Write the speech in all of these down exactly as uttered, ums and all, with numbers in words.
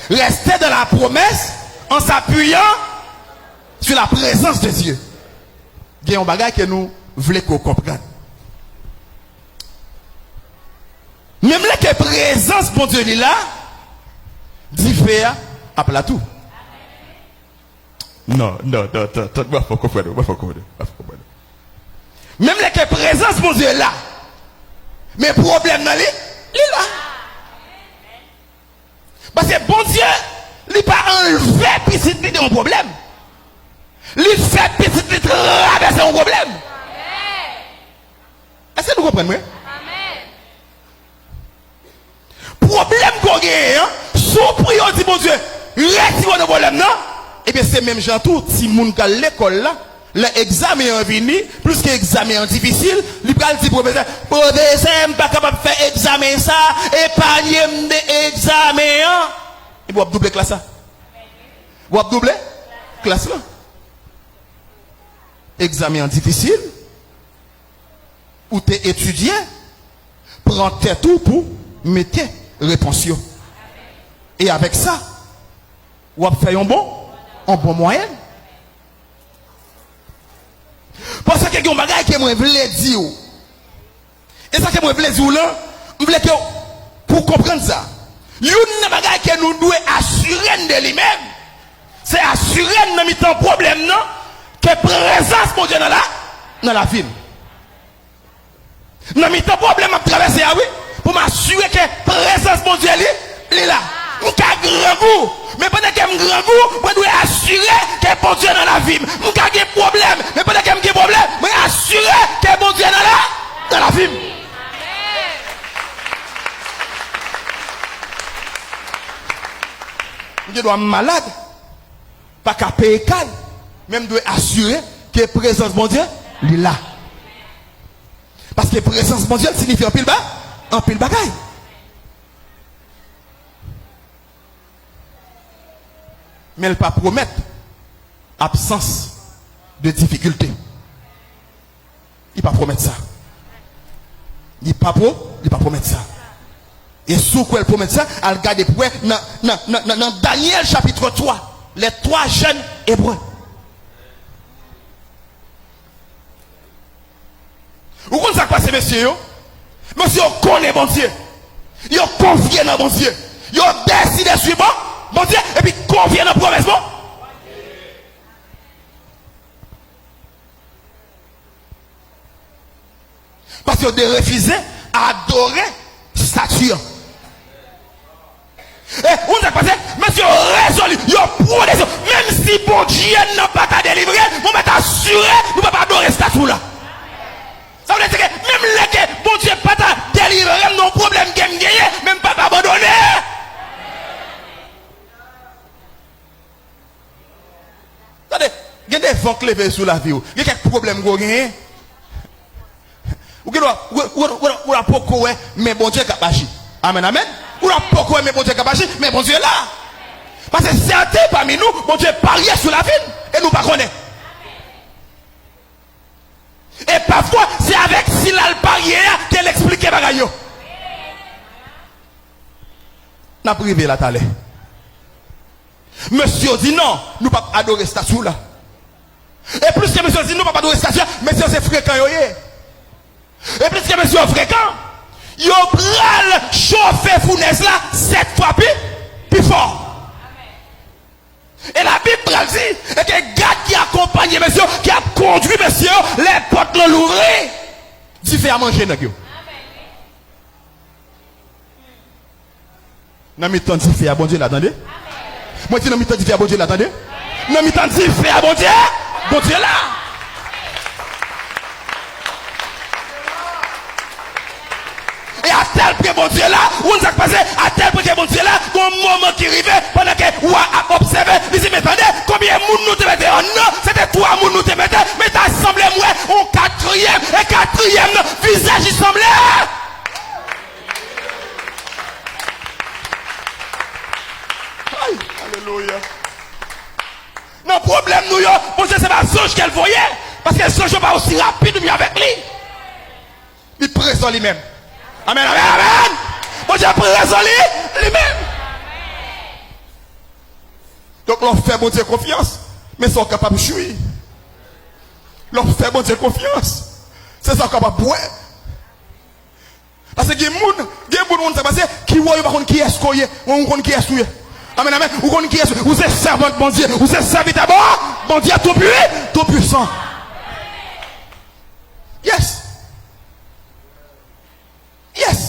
Rester dans la promesse en s'appuyant sur la présence de Dieu. Gen yon bagay ke nou vle ke w konprann. Menm lè ke prezans Bondye li la, dife a ap la tou. Non, non, non, non, non, mwen fò konprann ou, mwen fò konprann ou, mwen fò konprann ou. Menm lè ke prezans Bondye la, men pwoblèm nan li, li la. Paske Bondye, li pa anlve pitit li de yon pwoblèm. Li fè pitit li travèse yon pwoblèm. Èske nou konprann mwen? Pwoblèm ke w genyen an, si w priye w di Bondye, retire w nan pwoblèm nan, ebyen se menm jan tou, timoun k al lekòl la, lè egzamen an vini, pliske egzamen an difisil, li pral di pwofesè, pwofesè, m pa kapab fè egzamen sa, epanye m de egzamen an. Epi w ap double klas la. W ap double klas la. Egzamen an difisil, ou te etidye, pran tèt ou pou mete repons yo. E avèk sa, w ap fè yon bon, yon bon mwayèn. Paske gen yon bagay ke mwen vle di w. E sa ke mwen vle di w lan, m vle ke w, pou w konprann sa. Youn nan bagay ke nou dwe asire n de li menm, se asire n nan mitan pwoblèm nan, ke prezans Bondye nan la, nan lavi n. Nan mitan pwoblèm m ap travèse a, wi, pou m asire ke prezans Bondye li, li la. M ka grangou, men pandan ke m grangou, mwen dwe asire ke Bondye nan lavi m. M ka gen pwoblèm, men pandan ke m gen pwoblèm, mwen asire ke Bondye nan la, nan lavi m. M gen dwa m malad, pa ka peye kay, men m dwe asire ke prezans Bondye, li la. Paske prezans Bondye l siyifi anpil ba, anpil bagay. Men l pa pwomèt absans de difikilte. Li pa pwomèt sa. Li pa pwo, li pa pwomèt sa. E si w kwè l pwomèt sa, al gade pou wè nan, nan, nan, nan, nan Danyèl chapit twa, les trois jeunes hébreux. Ou konn sa k pase mesye yo? Mesye yo konnen Bondye. Yo konfye nan Bondye. Yo deside swiv Bon-, Bondye epi konfye nan pwomès Bon-, Paske yo te refize adore estati an. E, ou konn sa k pase? Mesye yo rezoli, yo pran desizyon. Menm si Bondye n nan pa ta delivre n, nou mèt asire nou p ap adore estati w la. Sa vle di ke menm lè ke Bondye pa ta delivre m nan yon pwoblèm ke m genyen, men m p ap abandone. Tande, gen de van k leve sou lavi w. Gen kèk pwoblèm ke w genyen. Ou gen dwa, ou, ou, ou, ou, ou poko wè, men Bondye k ap aji. Amèn, amèn. Ou poko wè, men Bondye k ap aji, men Bondye la. Paske sèten pami nou, Bondye parye sou lavi n, e nou pa konnen. E pafwa, se avèk sil al parye a ke l eksplike bagay yo. N ap rive la talè. Mesye yo di non, nou p ap adore estati w la. E pliske mesye yo di nou p ap adore estati a, mesye yo se frekan yo ye. E pliske mesye yo frekan, yo pral chofe founèz la sèt fwa pi, pi fò. E Labib pral di, e ke gad ki akonpanye mesye yo, ki ap kondwi mesye yo, lè pòt lan louvri, dife a manje nèg yo. Nan mitan dife a, Bondye la, tande. Mwen di nan mitan dife a, Bondye la, tande. Nan mitan dife a, Bondye, Bondye la. E atèl pwen Bondye la, ou konn sa k pase, atèl pwen ke Bondye la, gon moman ki rive, pandan ke wa ap obsève, li di, men tande, konbyen moun nou te mete? An non, se te twa moun nou te mete, men ta sanble m wè yon katriyèm, e katriyèm nan, vizaj li sanble. Ay, alelouya. Nan pwoblèm nou yo, Bondye se pa zanj ke l voye, paske zanj yo pa osi rapid ou byen avèk li. Li prezan li menm. Amèn, amèn, amèn. Bondye prezan li, li menm. Donk, lè w fè Bondye konfyans, men sa w kapab jwi. Lè w fè Bondye konfyans, se sa w kapab wè. Paske gen moun, gen moun, ou konn sa k pase, ki wè w, yo pa konn kiyès ke w ye, men ou konn kiyès ou ye. Amèn, amèn. Ou konn kiyès ou ye. Ou se sèvant Bondye, ou se sèvitè Bon, Bondye tou pwi, tou pwisan. Yes. Yes.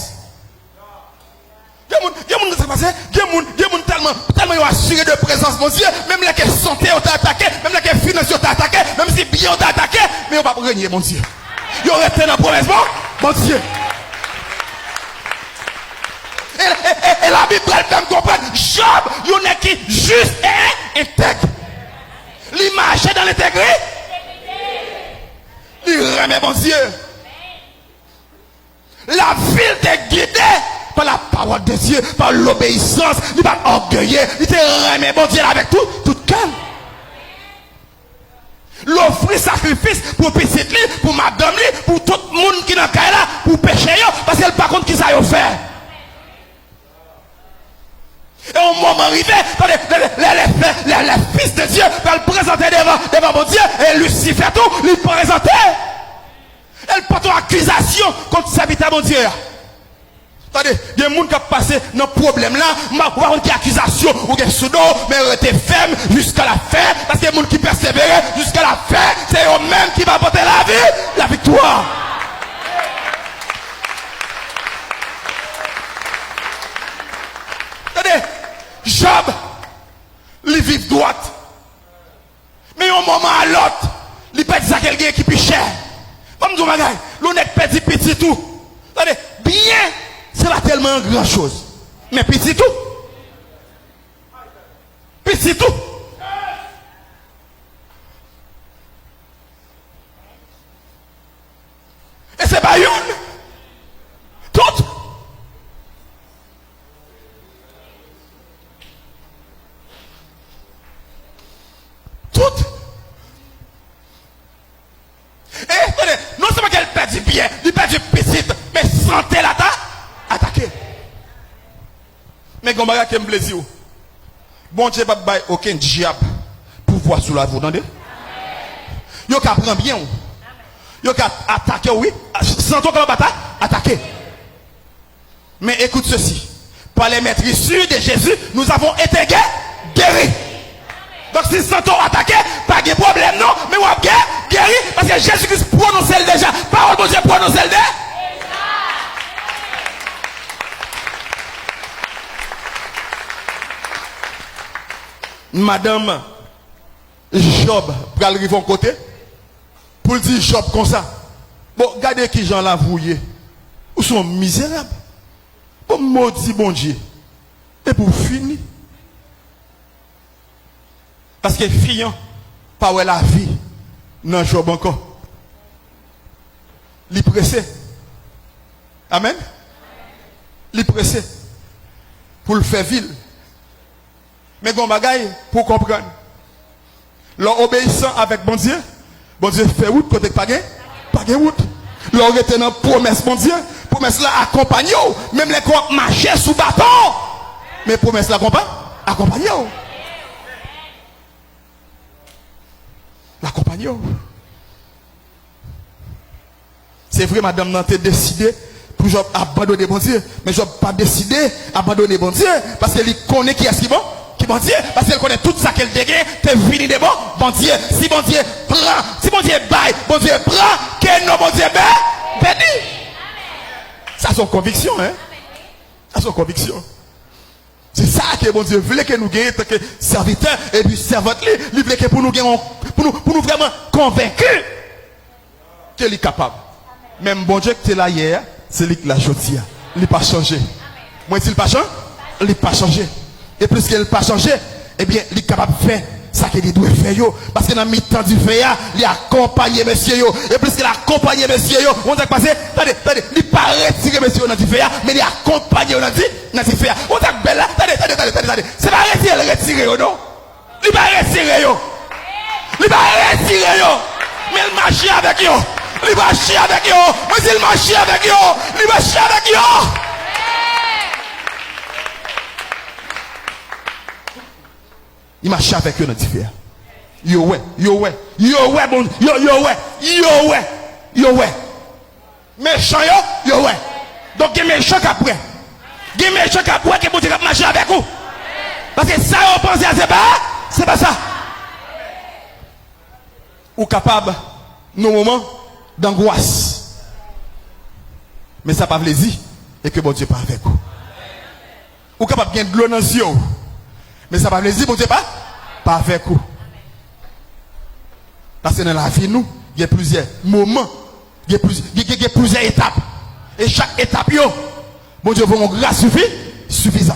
Gen moun, gen moun, sa k pase, gen moun, gen moun tèlman, tèlman yo asire de prezans Bondye, menm lè ke sante yo ta atake, menm lè ke finans yo ta atake, menm si byen yo ta atake, men yo p ap renye Bondye. Yo rete nan pwomès Bon, Bondye. E, e, e, e Labib pral fè n konprann, Jòb, yon nèg ki jis e entèg. Li mache nan lentegrite. Li renmen Bondye. Lavi l te gide pa la parole de Dieu, pa lobeyisans. Li pa t ògeye. Li te renmen Bondye l avèk tout, tout kè l. L ofri sakrifis pou pitit li, pou madanm li, pou tout moun ki nan kay la, pou peche yo, paske l pa konn kisa yo fè. E yon moman rive, tande, lè, lè, lè, lè, lè, lè Fis de Dye pral prezante devan, devan Bondye, e Lisifè tou, li prezante. E l pote yon akizasyon kont sèvitè Bondye a. Tande, gen moun k ap pase nan pwoblèm la, m pa, ou pa konn ki akizasyon ou gen sou do w, men rete fèm jiska la fen, paske moun ki pèsevere jiska la fen, se yo menm ki va pote lavi, laviktwa. Tande, Jòb, li viv dwat. Men yon moman a lòt, li pèdi sa ke l gen ki pi chè. Ban m di w yon bagay, lè yon nèg pèdi pitit ou, tande, byen, se pa tèlman yon gran choz. Men pitit ou, pitit ou. E se pa youn. Tout. Tout. E, tande, non sèlman ke l pèdi byen, li pèdi pitit, men sante l ata, atake. Men gen yon bagay ke m vle di w. Bondye p ap bay okenn dyab pouvwa sou lavi w, tande. Yo ka pran byen w. Yo ka atake w, wi. Sante w kapab ata-, atake. Men écoute ceci. Par les meurtrissures de Jésus, nous avons été gué-, guéris. Donk, si sante w atake, pa gen pwoblèm non, men w ap ge-, geri, paske Jezi Kris pwononse l deja. Pawòl Bondye pwononse l de-, Madanm Jòb pral rive yon kote pou l di Jòb konsa, bon, gade kijan lavi w ye. Ou se yon mizerab. Bon, modi Bondye. Epi w fini. Paske fi an pa wè lavi nan Jòb ankò. Li prese. Amèn. Li prese pou l fè vi l. Men gen yon bagay pou w konprann. Lè w obeyisan avèk Bondye, Bondye fè wout kote k pa gen, pa gen wout. Lè w rete nan pwomès Bondye, pwomès la akonpanye w. Menm lè ke w ap mache sou baton, men pwomès la konpa-, akonpanye w. L akonpanye w. Se vre, madanm nan te deside pou Jòb abandone Bondye, men Jòb pa deside abandone Bondye, paske li konnen kiyès ki Bon-, ki Bondye, paske l konnen tout sa ke l te gen te vini de Bon-, Bondye. Si Bondye pran, si Bondye bay, Bondye pran, ke non Bondye be-, beni. Sa se yon konviksyon, en. Sa se yon konviksyon. Se sa ke Bondye vle ke nou genyen antanke sèvitè epi sèvant li. Li vle ke pou nou gen yon, pou nou, pou nou vrèman konvenki ke li kapab. Menm Bondye ki te la yè a, se li ki la jodi a. Li pa chanje. Mwen di l pa chan-, li pa chanje. E pliske l pa chanje, ebyen, li kapab fè sa ke li dwe fè yo. Paske nan mitan dife a, li akonpanye mesye yo. E pliske l akonpanye mesye yo, ou konn sa k pase? Tande, tande, li pa retire mesye yo nan dife a, men li akonpanye yo nan di-, nan dife a. Ou konn sa k bèl la? Tande, tande, tande, tande, tande. Se pa retire l retire yo, non. Li pa retire yo. Li pa retire yo. Men l mache avèk yo. Li mache avèk yo. Mwen di l mache avèk yo. Li mache avèk yo. Li mache avèk yo nan dife a. Yo wè, yo wè, yo wè, bon, yo, yo wè, yo wè, yo wè. Mechan yo, yo wè. Donk gen mechan k ap wè. Gen mechan k ap wè ke Bondye k ap mache avèk ou. Paske sa yo panse a, se pa, se pa sa. Ou kapab nan moman dangwas. Men sa pa vle di e ke Bondye pa avèk ou. Ou kapab gen dlo nan zye w. Men sa pa vle di Bondye pa, pa avèk ou. Paske nan lavi nou, gen plizyè moman, gen pliz-, gen, gen, gen plizyè etap. E chak etap yo, Bondye voye yon gras sifi, sifizan.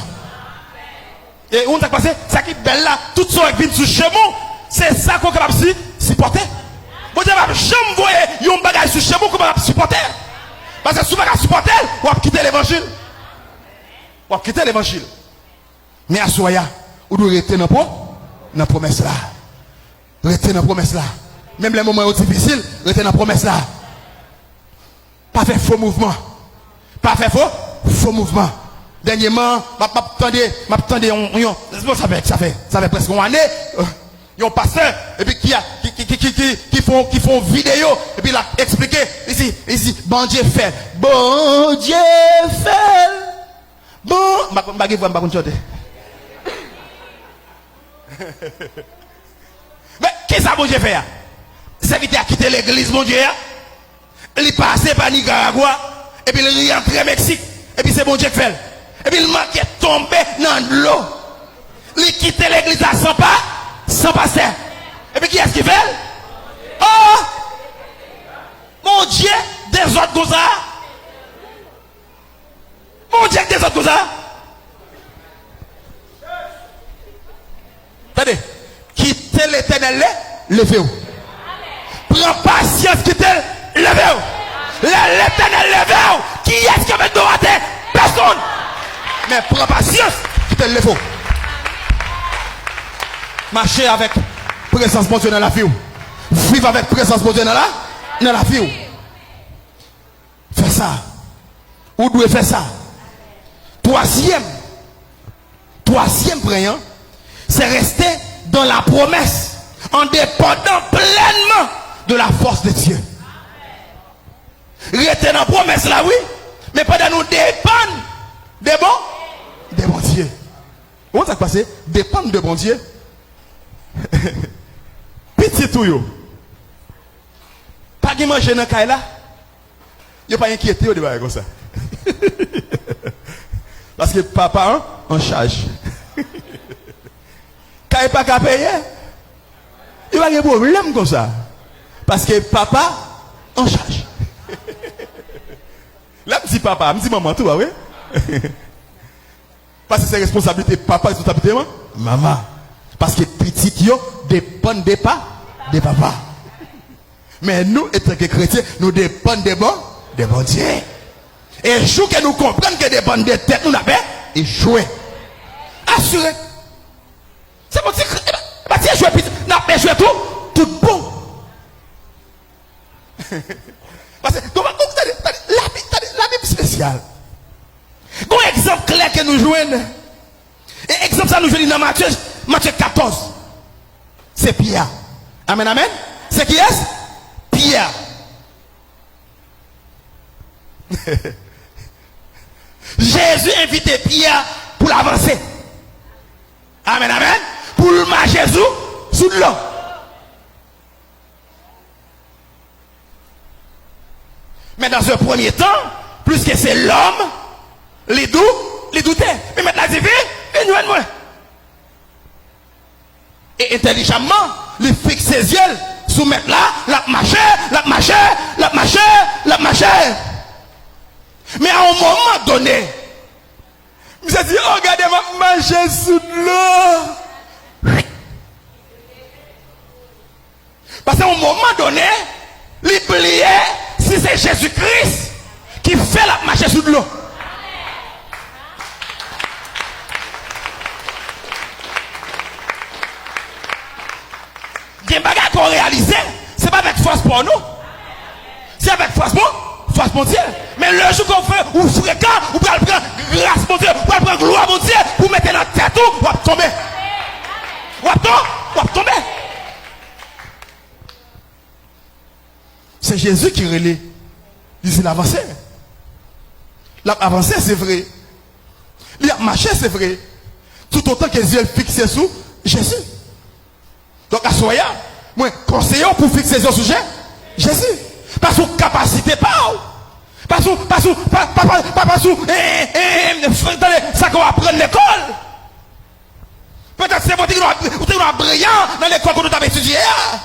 E ou konn sa k pase? Sa ki bèl la, tout sa w wè k vin sou chemen w, se sa ke w kapab si, sipòte. Bondye p ap janm voye yon bagay sou chemen w ke w pa kab sipòte. Paske si w pa ka sipòte l, w ap kite levanjil. W ap kite levanjil. Men aswè a, ou dwe rete nan pwo-, nan pwomès la. Rete nan pwomès la. Menm lè moman yo difisil, rete nan pwomès la. Pa fè fo mouvman. Pa fè fo, fo mouvman. Dènyèman, m ap, m ap tande, m ap tande yon, yon, bon, sa fè, sa fè, sa fè prèske yon ane, euh, yon pastè, epi ki a, ki, ki, ki, ki, ki, ki fè, ki fè yon videyo, epi l ap eksplike, li di, li di, Bondye fè l. Bondye fè l. Bon, m pa konn, m pa gen vwa, m pa konn chante. Men, kisa Bondye fè a? Sèvitè a kite legliz Bondye a, li pase pa Nikaragwa, epi li rantre Meksik, epi se Bondye k fè l. Epi li manke tonbe nan dlo. Li kite legliz la san pa, san pastè. Epi kiyès ki fè l? Oh! Bondye dezòd konsa. Bondye k dezòd konsa. Tande, kite Letènèl le-, leve w. Pran pasyans, kite l leve w. Lè Letènèl leve w, kiyès ki ap met do atè? Pèsonn. Men pran pasyans, kite l leve w. Mache avèk prezans Bondye nan lavi w. Viv avèk prezans Bondye nan la, nan lavi w. Fè sa. Ou dwe fè sa. Twazyèm, twazyèm pwen an, se rester dans la promesse en dépendant pleinement de la force de Dieu. Rete nan pwomès la, wi, men pandan nou depann de bon, de Bondye. Ou konn sa k pase? Depann de Bondye. Pitit ou yo pa gen manje nan kay la. Yo pa enkyete yo de bagay konsa. Paske papa an, an chaj. Kay pa ka peye. Yo pa gen pwoblèm konsa. Paske papa an chaj. Lè m di papa, m di manman tou, pa vre? Paske se responsablite papa, responsablite man-, manman. Paske pitit yo depann de pa, de papa. Men nou, antanke kretyen, nou depann de bon, de Bondye. E jou ke nou konprann ke depann de tèt nou, n ap e-, echwe. Asire. Se bon, ti kre-, e pa, e pa ti echwe, piti, n ap echwe tou, tout bon. Paske, donk, donk, tande, tande, Labib, tande, Labib espesyal. Gon egzanp klè ke nou jwenn. E egzanp sa nou jwenn li nan Matye, Matye katòz. Se Pyè. Amèn, amèn. Se kiyès? Pyè. Jezi envite Pyè pou l avanse. Amèn, amèn. Pou l mache sou, sou dlo. Men dans un premier temps, pliske se lòm, li dou-, li doute. Men Mèt la di, vin, vin jwenn mwen. E entèlijamman, li fikse zye l sou Mèt la, l ap mache, l ap mache, l ap mache, l ap mache. Men a yon moman done, misye di, "Oh, gade, m ap mache sou dlo." Paske yon moman done, li bliye si se Jezi Kris ki fè l ap mache sou dlo. Gen bagay ke w reyalize, se pa avèk fòs pa w non. Se avèk fòs bon, fòs Bondye. Men lejou ke w fre-, ou frekan, ou pral pran gras Bondye, ou pral pran glwa Bondye pou mete nan tèt ou, w ap tonbe. W ap ton, w ap tonbe. Se Jezi ki rele. Li di l avanse. L ap avanse, se vre. Li ap mache, se vre. Toutotan ke zye l fikse sou Jezi. Donk, aswè a, mwen konseye w pou fikse zye w sou Je-, Jezi. Pa sou kapasite pa w. Pa sou, pa sou, pa, pa, pa, pa, pa sou, eh, eh, eh, tande, sa ke w aprann lekòl. Petèt se paske w te gen yon, ou te gen yon briyan nan lekòl kote w t ap etidye a.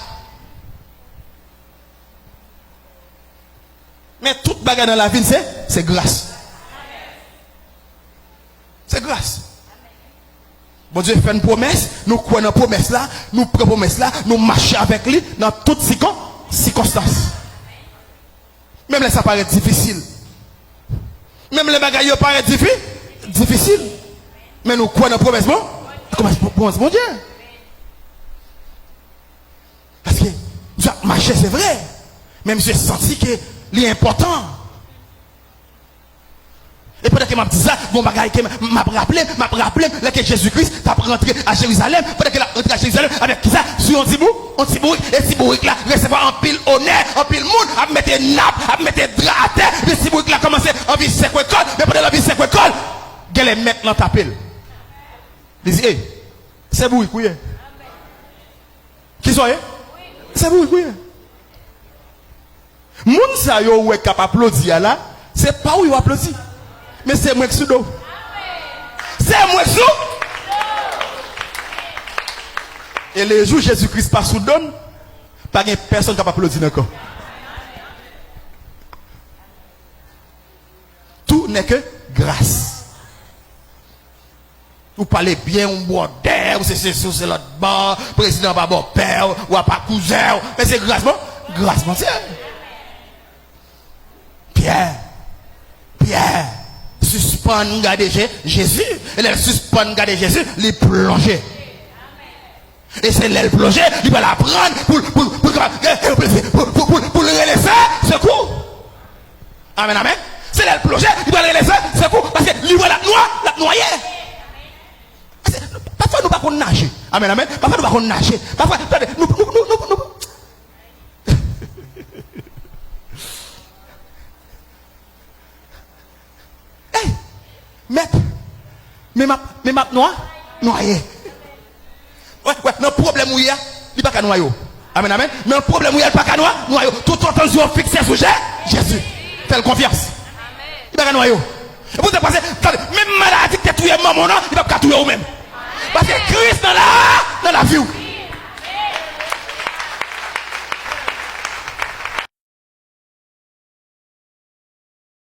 Men tout bagay nan lavi n se, se gras. Se gras. Bondye fè n pwomès, nou kwè nan pwomès la, nou pran pwomès la, nou mache avèk li nan tout sikon-, sikonstans. Menm lè sa parèt difisil. Menm lè bagay yo parèt difi-, difisil. Men nou kwè nan pwomès bon, pwomès, pwomès Bondye. Paske misye ap mache, se vre. Men misye santi ke li enpòtan. E pandan ke m ap di sa, gon bagay ke m, m ap raple, m ap raple, lè ke Jezi Kris t ap rantre a Jerizalèm, pandan ke l ap rantre a Jerizalèm, avèk kisa? Sou yon ti bou-, yon ti bourik, e ti bourik la resevwa anpil onè, anpil moun ap mete nap, ap mete dra atè, epi ti bourik la kòmanse anvi sekwe kò l, men pandan l anvi sekwe kò l, genlè mèt lan tape l. Li di, "Ey, se bourik ou ye?" Kisa w ye? Se bourik ou ye. Moun sa yo ou wè k ap aplodi a la, se pa ou yo aplodi. Men se mwen k sou do. Se mwen k sou. E le jou Jezi Kris pa sou do n, pa gen pèsonn k ap aplodi n ankò. Tout n'est que grâce. Ou pale byen, ou bwòdè, ou se sesi, ou se lòt bò, prezidan pa bòpè w, wa pa kouzen w. Men se gras, bon? Gras Bondye. Pyè, Pyè, sispann gade Je-, Jezi. E lè l sispann gade Jezi, li plonje. E se lè l plonje, li pral aprann pou l, pou l, pou l kapab, e, e, pou, pou, pou, pou, pou l rele se-, sekou. Amèn, amèn. Se lè l plonje, li pral rele se-, sekou, paske li wè l ap nwa-, l ap nwaye. Paske pafwa nou pa konn naje. Amèn, amèn. Pafwa nou pa konn naje. Pafwa, tande, nou, nou, nou, nou, nou, Ey! Mèt, men m ap, men m ap nwa-, nwaye. Wè, wè, nan pwoblèm ou ye a, li pa ka nwaye w. Amèn, amèn. Nan pwoblèm ou ye a, li pa ka nwa-, nwaye w. Toutotan zye w fikse sou Je-, Jezi. Fè l konfyans. Li pa ka nwaye w. E pou sa pase, tande, menm maladi ki te touye manman w nan, li p ap ka touye w menm. Paske Kris nan la, nan lavi w.